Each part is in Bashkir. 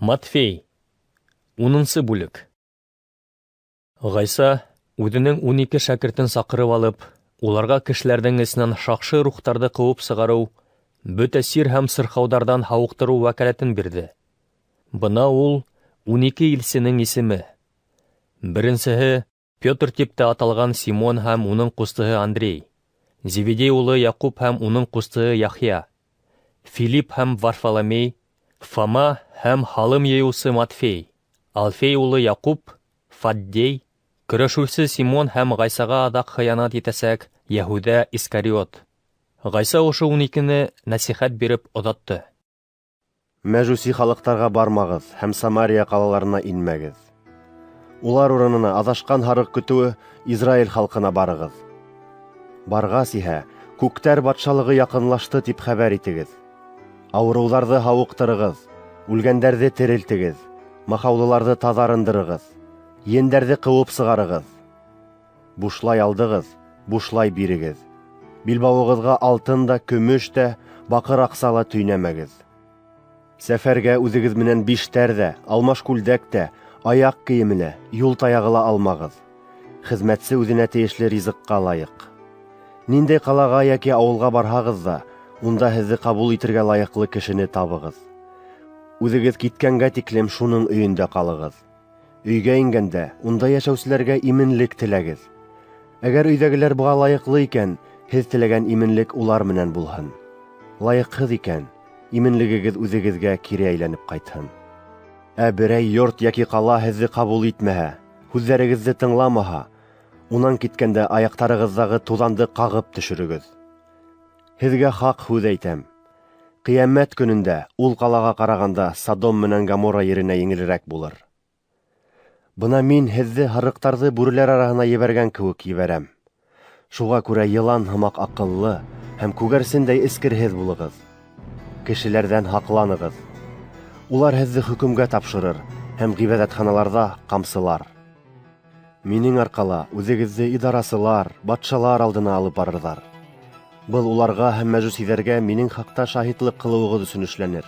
Матфей, 10-нсы бүлек. Ғайса үҙенең 12 шәкертен саҡырып алып, уларға кешеләрҙең эсенән шаҡшы рухтарҙы ҡыуып сығарыу, бөтә сир һәм сырхауҙарҙан һауыҡтырыу вәкәләтен бирҙе. Бына ул 12 илсенең исеме. Беренсеһе Петр тип тә аталған Симон һәм уның ҡустыһы Андрей, Зеведей улы Яҡуп һәм уның ҡустыһы Яхъя, Филипп һәм Варфоломей, Фома һәм һалым йыйыусы Матфей, Алфей улы Яҡуп, Фаддей, көрәшеүсе Симон һәм Ғайсаға аҙаҡ хыянат итәсәк Йәһүҙә Искариот. Ғайса ошо 12-не нәсихәт биреп оҙатты. Мәжүси халыҡтарға бармағыҙ һәм Самария ҡалаларына инмәгеҙ. Улар урынына аҙашҡан һарыҡ көтөүе Израиль халҡына барығыҙ. Барғас иһә, күктәр батшалығы яҡынлашты тип хәбәр итегеҙ. Ауырыуҙарҙы һауыҡтырығыҙ, үлгәндәрҙе терелтегеҙ, махаулыларҙы таҙарындырығыҙ, ендәрҙе ҡыуып сығарығыҙ. Бушлай алдығыҙ, бушлай бирегеҙ. Билбауығыҙға алтын да, көмөш тә, баҡыр аҡса ла төйнәмәгеҙ. Сәфәргә үҙегеҙ менән биштәр ҙә, алмаш күлдәк тә, аяҡ кейеме лә, юл таяғы ла алмағыҙ. Хеҙмәтсе үҙенә тейешле ризыҡҡа лайыҡ. Ниндәй ҡалаға йәки ауылға барһағыҙ ҙа, унда һеҙҙе ҡабул итергә лайыҡлы кешене табығыҙ. Үҙегеҙ киткәнгә тиклем шуның өйөндә ҡалығыҙ. Өйгә ингәндә унда йәшәүселәргә именлек теләгеҙ. Әгәр өйҙәгеләр быға лайыҡлы икән, һеҙ теләгән именлек улар менән булһын. Лайыҡһыҙ икән, именлегегеҙ үҙегеҙгә кире әйләнеп ҡайтһын. Ә берәй йорт йәки ҡала һеҙҙе ҡабул итмәһә, һүҙҙәрегеҙҙе тыңламаһа, унан киткәндә аяҡтарығыҙҙағы туҙанды ҡағып төшөрөгөҙ. Һеҙгә хаҡ һүҙ әйтәм. Ҡиәмәт көнөндә ул ҡалаға ҡарағанда Содом менән Гоморра еренә еңелерәк булыр. Бына мин һеҙҙе һарыҡтарҙы бүреләр араһына ебәргән кеүек ебәрәм. Шуға күрә йылан һымаҡ аҡыллы һәм күгәрсендәй эскерһеҙ булығыҙ. Кешеләрҙән һаҡланығыҙ. Улар һеҙҙе хөкөмгә тапшырыр һәм ғибәҙәтханаларҙа ҡамсылар. Минең арҡала үҙегеҙҙе идарасылар, батшалар алдына алып барырҙар. Был уларға һәм мәжүсиҙәргә минең хаҡта шаһитлыҡ ҡылыуығыҙ өсөн эшләнер.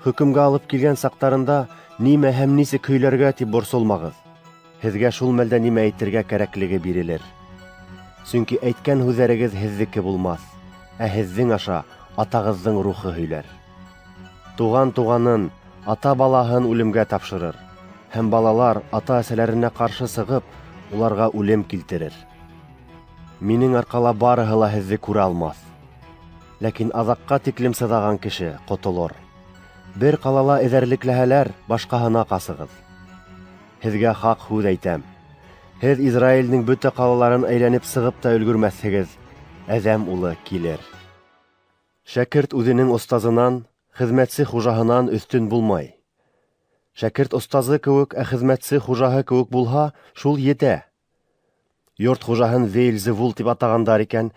Хөкөмгә алып килгән саҡтарында нимә һәм нисек һөйләргә тип борсолмағыҙ. Һеҙгә шул мәлдә нимә әйтергә кәрәклеге бирелер. Сөнки әйткән һүҙҙәрегеҙ һеҙҙеке булмаҫ, ә һеҙҙең аша атағыҙҙың рухы һөйләр. Туған туғанын, ата балаһын үлемгә тапшырыр, һәм балалар ата-әсәләренә ҡаршы сығып, уларға үлем килтерер. Минең арҡала барыһы ла һеҙҙе күрә алмаҫ. Ләкин аҙаҡҡа тиклем сыҙаған кеше ҡотолор. Бер ҡалала эҙәрлекләһәләр, башҡаһына ҡасығыҙ. Һеҙгә хаҡ һүҙ әйтәм. Һеҙ Израилдең бөтә ҡалаларын әйләнеп сығып та өлгөрмәҫһегеҙ, Әҙәм улы килер. Шәкерт үҙенең остазынан, хеҙмәтсе хужаһынан өҫтөн булмай. Шәкерт остазы кеүек, ә хеҙмәтсе хужаһы кеүек булһа, шул етә. Йорт хужаһын Вейльзевул тип атағандар икән,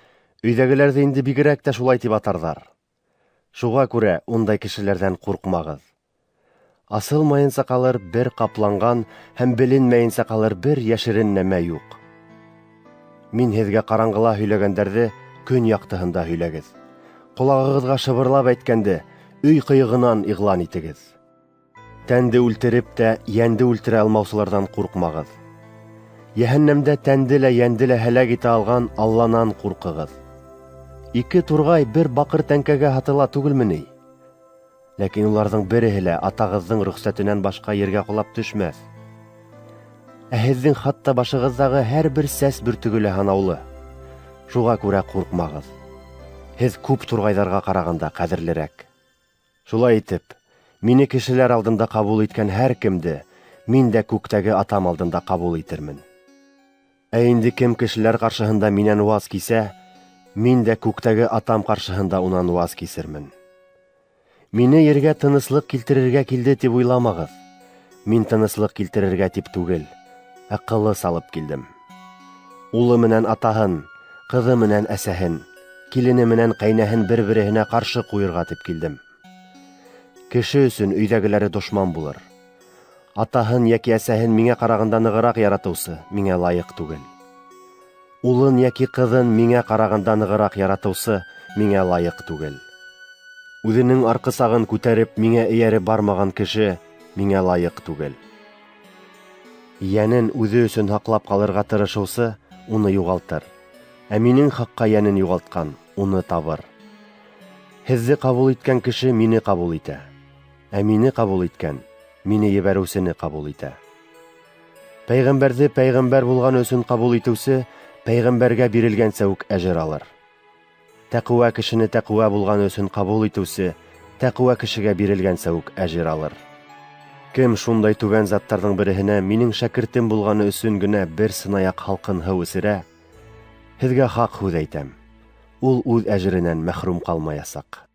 өйҙәгеләрҙе инде бигерәк тә шулай тип атарҙар. Шуға күрә ундай кешеләрҙән ҡурҡмағыҙ. Асылмайынса ҡалыр бер ҡапланған һәм беленмәйенсә ҡалыр бер йәшерен нәмә юҡ. Мин һеҙгә ҡараңғыла һөйләгәндәрҙе көн яҡтыһында һөйләгеҙ. Ҡолағығыҙға шыбырлап әйткәнде өй ҡыйығынан иғлан итегеҙ. Тәнде үлтереп тә йәнде үлтерә алмаусыларҙан ҡурҡмағыҙ. Йәһәннәмдә тәнде лә йәнде лә һәләк итә алған Алланан ҡурҡығыҙ. Ике турғай бер баҡыр тәңкәгә һатыла түгелме ни? Ләкин уларҙың береһе лә атағыҙҙың рөхсәтенән башҡа ергә ҡолап төшмәҫ. Ә һеҙҙең хатта башығыҙҙағы һәр бер сәс бөртөгө лә һанаулы. Шуға күрә ҡурҡмағыҙ. Һеҙ күп турғайҙарға ҡарағанда ҡәҙерлерәк. Шулай итеп, мине кешеләр алдында ҡабул иткән һәр кемде мин дә күктәге атам алдында ҡабул итермен. Ә инде кем кешеләр ҡаршыһында минән ваз кисә, мин дә күктәге атам ҡаршыһында унан ваз кисермен. Мине ергә тыныслыҡ килтерергә килде тип уйламағыҙ. Мин тыныслыҡ килтерергә тип түгел, ә ҡылыс алып килдем. Улы менән атаһын, ҡыҙы менән әсәһен, килене менән ҡәйнәһен бер-береһенә ҡаршы ҡуйырға тип килдем. Кеше өсөн өйҙәгеләре дошман булыр. Атаһын йәки әсәһен миңә ҡарағанда нығыраҡ яратыусы миңә лайыҡ түгел. Улын йәки ҡыҙын миңә ҡарағанда нығыраҡ яратыусы миңә лайыҡ түгел. Үҙенең арҡысағын күтәреп миңә эйәреп бармаған кеше миңә лайыҡ түгел. Йәнен үҙе өсөн һаҡлап ҡалырға тырышыусы уны юғалтыр, ә минең хаҡҡа йәнен юғалтҡан уны табыр. Һеҙҙе ҡабул иткән кеше мине ҡабул итә, ә мине ҡабул иткән мине ебәреүсене ҡабул итә. Пәйғәмбәрҙе пәйғәмбәр булған өсөн ҡабул итеүсе пәйғәмбәргә бирелгәнсә үк әжер алыр. Тәҡүә кешене тәҡүә булған өсөн ҡабул итеүсе тәҡүә кешегә бирелгәнсә үк әжер алыр. Кем шундай түбән заттарҙың береһенә минең шәкертем булғаны өсөн генә бер сынаяҡ һалҡын һыу эсерә, һеҙгә хаҡ һүҙ әйтәм, ул үҙ әжеренән мәхрүм ҡалмаясаҡ.